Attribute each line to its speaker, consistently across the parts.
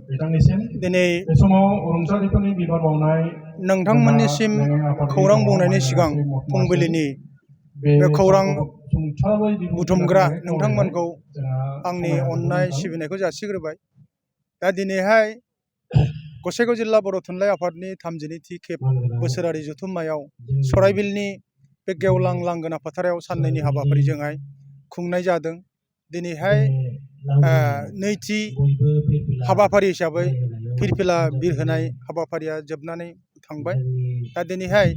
Speaker 1: दिनै नोंथांमोननिसिम खौरां बुंनायनि सिगां फुंबिलिनि बे खौरां बुथुमग्रा नोंथांमोनखौ आंनि अननाय सिबिनायखौ जासिग्रोबाय। दा दिनैहाय गसाइगाव जिल्ला बर' थुनलाइ आफादनि 32थि खेब बोसोरारि जथुम्मायाव सराइबिलनि बे गेवलां लांगोना फोथाराव साननैनि हाबाफारिजोंहाय खुंनाय जादों। दिनैहाय नैथि हाबाफारि हिसाबै फिरफिला बिरहोनाय हाबाफारिया जोबनानै थांबाय। दा दिनैहाय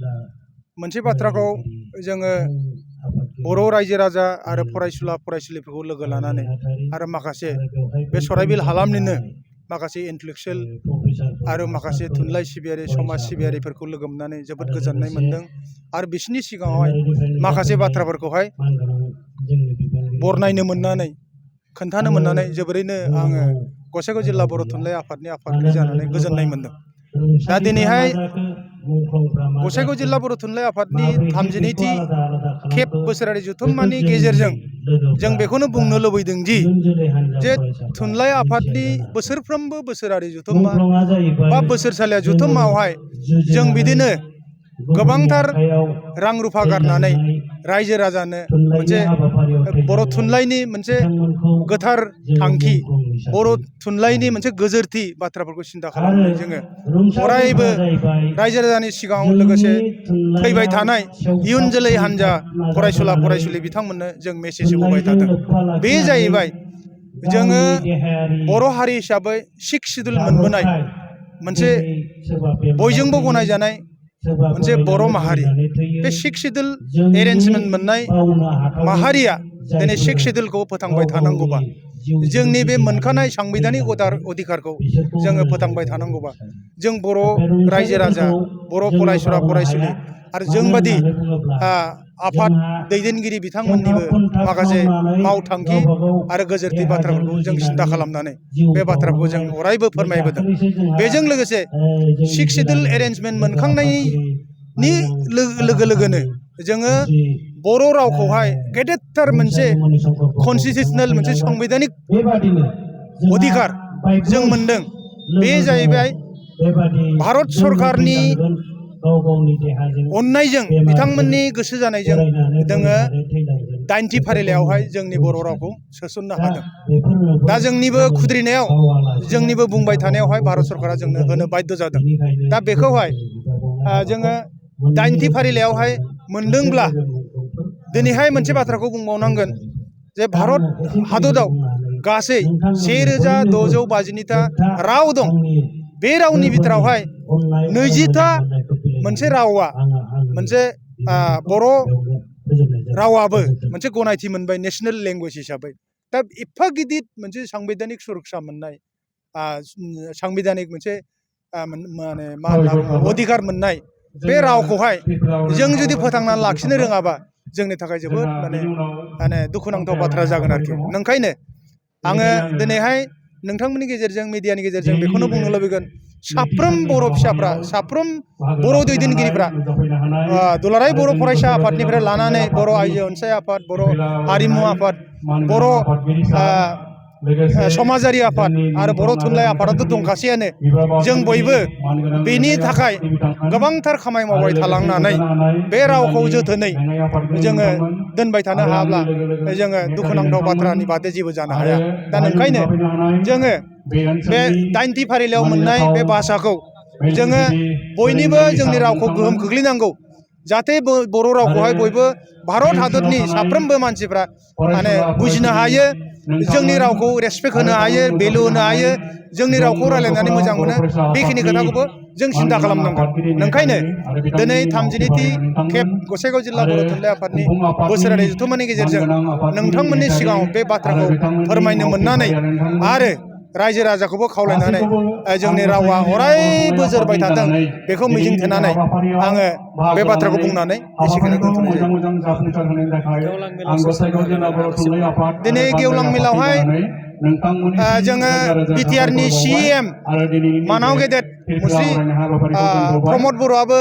Speaker 1: मोनसे बाथ्राखौ जोङो बर' रायजो राजा आरो फरायसुला फरायसुलिफोरखौ लोगो लानानै आरो माखासे बे सराइबिल हालामनिनो माखासे इन्टेलेक्सुयेल आरो माखासे थुनलाइ सिबियारि समाज सिबियारिफोरखौ लोगो मोननानै जोबोद गोजोननाय मोन्दों। आरो बिसोरनि सिगाङावहाय माखासे बाथ्राफोरखौहाय बरनायनो मोननानै खोन्थानो मोननानै जोबोरैनो आङो गसाइगाव जिल्ला बर' थुनलाइ आफादनि आफादगिरि जानानै गोजोननाय मोन्दों। दा दिनैहाय गसाइगाव जिल्ला बर' थुनलाइ आफादनि 32थि खेब बोसोरारि जथुम्मानि गेजेरजों जों बेखौनो बुंनो लुबैदों दि जे थुनलाइ आफादनि बोसोरफ्रोमबो बोसोरारि जथुम्मा बा बोसोरसालिया जथुम्मायावहाय जों बिदिनो गोबांथार रां रुफा गारनानै रायजो राजानो मोनसे बर' थुनलाइनि मोनसे गोथार थांखि, बर' थुनलाइनि मोनसे गोजोरथि बाथ्राफोरखौ सिन्था खालामनानै जोङो अरायबो रायजो राजानि सिगाङाव लोगोसे फैबाय थानाय इयुन जोलै हान्जा फरायसुला फरायसुलि बिथांमोननो जों मेसेज होबोबाय थादों। बे जाहैबाय जोङो बर' हारि हिसाबै 6 सिडुल मोनबोनाय मोनसे बयजोंबो गनायजानाय मोनसे बर' माहारि। बे 6 सिडुल एरेन्जमेन्ट मोननाय माहारिया दिनै 6 सिडुलखौ फोथांबाय थानांगौबा, जोंनि बे मोनखानाय सांबिधानिक अधिकारखौ जोङो फोथांबाय थानांगौबा, जों बर' रायजो राजा, बर' फरायसुला फरायसुलि आरो जोंबादि आफाद दैदेनगिरि बिथांमोननिबो माखासे मावथांखि आरो गोजोरथि बाथ्राफोरखौ जों सिन्था खालामनानै बे बाथ्राखौ जों अरायबो फोरमायबोदों। बेजों लोगोसे 6 सिडुल एरेन्जमेन्ट मोनखांनायनि लोगो लोगोनो जोङो बर' रावखौहाय गेदेरथार मोनसे कनस्टिटिउसनेल मोनसे संबिधानिक अधिकार जों मोनदों। बे जाहैबाय भारत सरकारनि अननायजों, बिथांमोननि गोसो जानायजों जोङो 8थि फारिलाइयावहाय जोंनि बर' रावखौ सोसननो हादों। दा जोंनिबो खुद्रिनायाव, जोंनिबो बुंबाय थानायावहाय भारत सरकारा जोंनो होनो बाध्य जादों। दा बेखौहाय जोङो 8थि फारिलाइयावहाय मोनदोंब्ला दिनैहाय मोनसे बाथ्राखौ बुंबावनांगोन जे भारत हादराव गासै 1650था राव दं। बे रावनि बिथोरावहाय 20था मोनसे रावा मोनसे बर' रावाबो मोनसे गनायथि मोनबाय नेसनेल लेंगुवेज हिसाबै। दा एफा गिदिर मोनसे सांबिधानिक सुरक्षा मोननाय, सांबिधानिक मोनसे माने मा होनना बुङो अधिकार मोननाय बे रावखौहाय जों जुदि फोथांनानै लाखिनो रोङाबा जोंनि थाखाय जोबोद माने दुखुनांथाव बाथ्रा जागोन आरोखि। नंखायनो आङो दिनैहाय नोंथांमोननि गेजेरजों, मिडियानि गेजेरजों बेखौनो बुंनो लुबैगोन, साफ्रोम बर' फिसाफ्रा, साफ्रोम बर' दैदेनगिरिफ्रा, दुलाराय बर' फरायसा आफादनिफ्राय लानानै बर' आइजो अनसाय आफाद, बर' हारिमु आफाद, बर' समाजारि आफाद आरो बर' थुनलाइ आफादाथ' दंखासैयानो। जों बयबो बेनि थाखाय गोबांथार खामानि मावबाय थालांनानै बे रावखौ जोथोनै जोङो दोनबाय थानो हायाब्ला जोङो दुखुनांथाव बाथ्रानि बादै जेबो जानो हाया। दा नंखायनो जोङो बे 8थि फारिलाइयाव मोननाय बे भाषाखौ जोङो बयनिबो जोंनि रावखौ गोहोम खोख्लैनांगौ, जाहाथे बर' रावखौहाय बयबो भारत हादरनि साफ्रोमबो मानसिफ्रा माने बुजिनो हायो, जोंनि रावखौ रेसपेक्ट होनो हायो, भेलु होनो हायो, जोंनि रावखौ रायलायनानै मोजां मोनो। बेखिनि खोथाखौबो जों सिन्था खालामनांगोन। नंखायनो दिनै 32थि खेब गसाइगाव जिल्ला बर' थुनलाइ आफादनि बोसोरारि जथुम्मानि गेजेरजों नोंथांमोननि सिगाङाव बे बाथ्राखौ फोरमायनो मोननानै आरो रायजो राजाखौबो खावलायनानै जोंनि रावा अरायबो जोरबाय थाथों बेखौ मिजिं थिनानै आङो बे बाथ्राखौ बुंनानै एसेखौनो दोनथ'नाय जायो। दिनै गेवलां मेलावहाय जोङो बिटिआरनि CM मानाव गेदेर मुस्रि प्रमद बर'आबो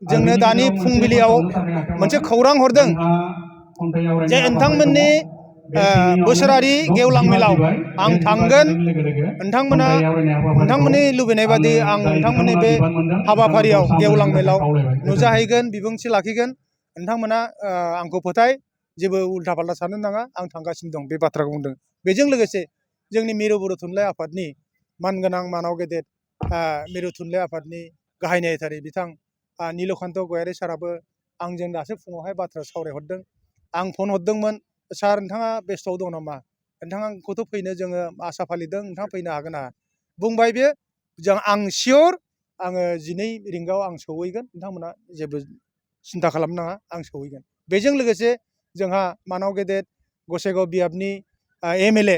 Speaker 1: जोंनो दानि फुंबिलियाव मोनसे खौरां हरदों जे नोंथांमोननि बोसोरारि गेवलां मेलाव आं थांगोन। नोंथांमोननि लुबैनाय बादि आं नोंथांमोननि बे हाबाफारियाव गेवलां मेलाव नुजाहैगोन, बिबुंथि लाखिगोन। नोंथांमोना आंखौ फोथाय, जेबो उल्था फाल्था साननो नाङा, आं थांगासिनो दं बे बाथ्राखौ बुंदों। बेजों लोगोसे जोंनि मिरु बर' थुनलाइ आफादनि मानगोनां मानाव गेदेर मिरु थुनलाइ आफादनि गाहाय नेहाथारि बिथां नीलकान्त गयारी साराबो आंजों दासो फुङावहाय बाथ्रा सावरायहरदों। आं फन हरदोंमोन, सार नोंथाङा बेस्थ'आव दं नामा? नोंथांखौथ' फैनो जोङो आसा फालिदों, नोंथाङा फैनो हागोन नामा? बुंबाय बे, आं सियर आङो 12 रिंगायाव आं सौहैगोन, नोंथांमोना जेबो सिन्था खालामनो नाङा, आं सौहैगोन। बेजों लोगोसे जोंहा मानाव गेदेर गसाइगाव बियाबनि MLA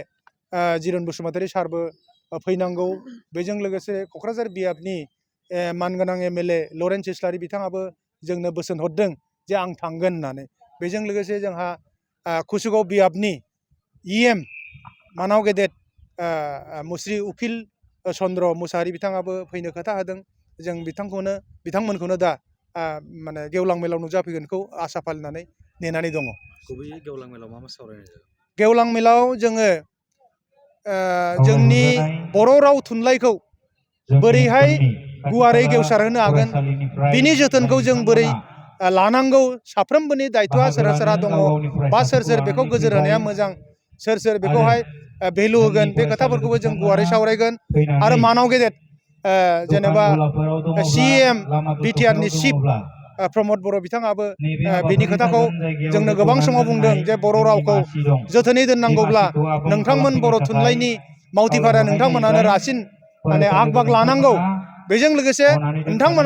Speaker 1: जिरन बसुमतारी सारबो फैनांगौ। बेजों लोगोसे क'क्राझार बियाबनि मानगोनां MLA लरेन्स इस्लारि बिथाङाबो जोंनो बोसोन हरदों जे आं थांगोन होननानै। बेजों लोगोसे जोंहा कुसुगाव बियाबनि EM मानाव गेदेर मुस्रि उकिल चन्द्र मुसाहारि बिथाङाबो फैनो खोथा होदों। जों बिथांमोनखौनो दा माने गेवलां मेलाव नुजाफैगोनखौ आसा फालिनानै नेनानै दङ।
Speaker 2: गुबैयै गेवलां मेलाव मा सावरायनाय जागोन?
Speaker 1: गेवलां मेलाव जोङो जोंनि बर' राव थुनलाइखौ बोरैहाय गुवारै गेवसारहोनो हागोन, बिनि जोथोनखौ जों बोरै लानांगौ, साफ्रोमबोनि दायथ'आ सोरहा सोरहा दङ, बा सोर बेखौ गोजोर होनाया मोजां, सोर बेखौहाय भेलु होगोन, बे खोथाफोरखौबो जों गुवारै सावरायगोन। आरो मानाव गेदेर जेनेबा CM बिटिआरनि चिफ प्रमद बर' बिथाङाबो बिनि खोथाखौ जोंनो गोबां समाव बुंदों जे बर' रावखौ जोथोनै दोननांगौब्ला नोंथांमोन बर' थुनलाइनि मावथिफारा नोंथांमोनानो रासिन माने आग बाग लानांगौ। बेजों लोगोसे नोंथांमोना